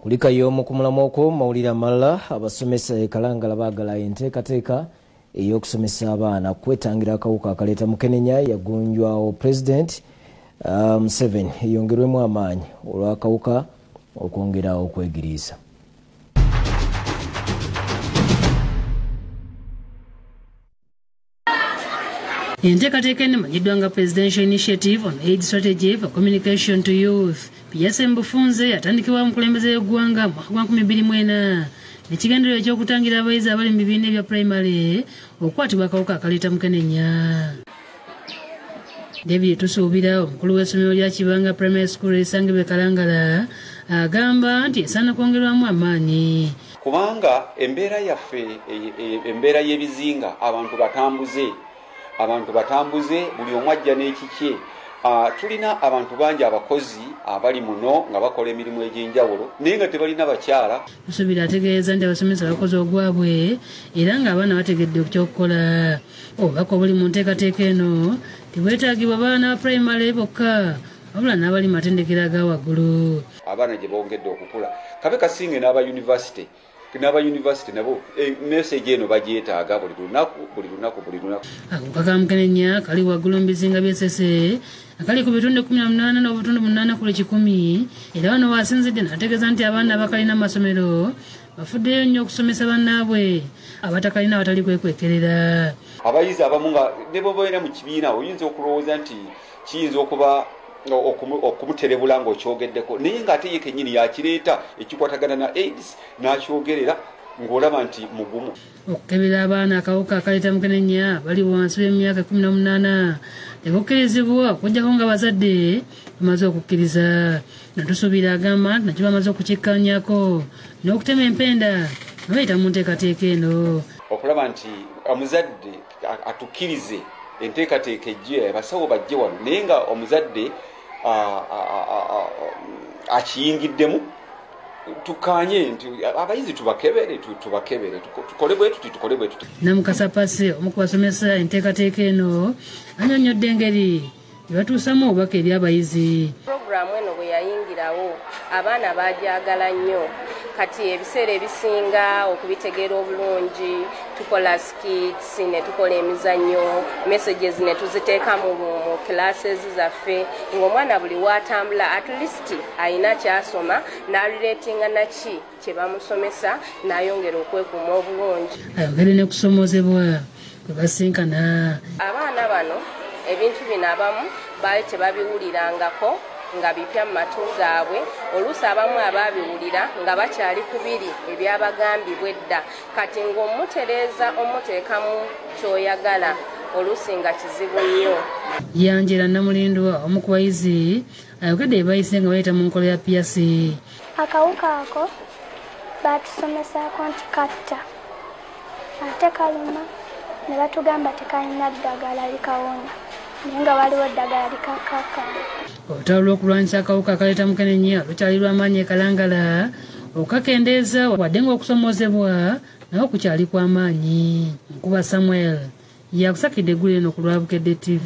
Kulikayo mu kumulamu okwo mawulire amalala. Abasomesa e Kalangala baagala enteekateeka ey'okusomesa abaana kwetangira akawuka akaleeta mukenenya yagunjwawo President Museveni eyongerwemu amaanyi olw'akawuka okwongera okwegiriisa. Enteekateeka eno emanyiddwa nga Presidential Initiative on AIDS Strategy for Communication to Youth, PSM bufunze, yatandikibwa omukulembeze w'eggwanga mu mwaka gwa 2004 n'ekigendererwa eky'okutangira abayizi abali mu bibiina ebya pulayimale okukwatibwa akawuka akaleeta mukenenya. David Tusuubira, omukulu w'essomero lya Kibanga Primary School erisangibwa e Kalangala, agamba nti esaana kwongerwamu amaanyi. Kubanga embeera yaffe, embeera y'ebizinga, abantu batambuze, abantu batambuze, buli omu ajja n'ekikye. Tulina abantu bangi abakozi abali muno nga bakola emirimu egy'enjawulo naye nga tebalina bakyala. Tusuubira ategeeza nti abasomesa bakoze ogwabwe era ng'abaana bategedde ku ky'okukola. Obubaka obuli mu nteekateeka eno tebwetaagibwa baana ba pulayimale bokka, wabula n'abali mu matendekero aga waggulu. Abaana gye bongedde okukula kabe kasinge n'aba yunivasite, n'aba yunivasite nabo message eno bagyetaaga buli lunaku, buli lunaku, buli lunaku. Akawuka ka mukenenya kali waggulu mu bizinga by'e Ssese akali ku bitundu 18.8 ku buli 100, era wano waasinzidde n'ategeeza nti abaana abakalina mu masomero bafuddeyo nnyo okusomesa bannaabwe abatakalina abatali kwekwekerera. Abayizi abamu nga ne bw'obeera mu kibiina oyinza okulowooza nti kiyinza okuba okumuterebula ng'okyogeddeko, naye ng'ate ye kennyini yakireeta ekikwatagana na AIDS n'akyogerera ng'olaba nti mugumu. Okukebera abaana akawuka akaleeta mukenenya bali wansi w'emyaka 18 tekukkirizibwa okuggyako nga bazadde bamaze okukkiriza. Natusuubira agamba nti nakyo bamaze okukikkaanyako n'okutema empenda nga bayita mu nteekateeka eno. Okulaba nti omuzadde atukkirize enteekateeka ejje, abasawo bajje wano, naye nga omuzadde akiyingiddemu, tukanye nti abayizi tubakebere, tubakebere, tukole bwe tuti, tukole bwe tuti. Namukasa Pase, omu ku basomesa enteekateeka eno, annyonnyodde engeri gye batuusamu obubaka eri abayizi. Puroguraamu eno bwe yayingirawo abaana baagyagala nnyo. Kati ebiseera ebisinga okubitegeera obulungi tukola skits ne tukola emizannyo, messages ne tuziteeka mu classes zaffe, ng'omwana buli w'atambula at least ayina ky'asoma n'arelatinga naki kye bamusomesa n'ayongera okwekuuma obulungi. Ayongere ne kusomoozebwa kwe basinkana. Abaana bano ebintu bino abamu baali tebabiwulirangako nga bipya mu matu gaabwe, oluusi abamu abaabiwulira nga bakyali ku biri ebyabagambibwa edda. Kati ng'omutereeza omuteekamu ky'oyagala oluusi nga kizibu nnyo. Yanjera Namulindwa, omu ku bayizi, ayogedde bye bayise nga bayita mu nkola ya PSC. Akawuka ako baatusomesaako nti katta ate kaluma, ne batugamba tekalina ddagala likawona, naye nga waliwo eddagala likakkakkana. Olutalo lw'okulwanyisa akawuka akaleeta mukenenya lukyali lw'amaanyi e Kalangala okukakendeeza, wadde ng'okusomoozebwa nawo kukyali kw'amaanyi. Nkuba Samuel yakusakidde eggulu eno ku lwa Bukedde TV.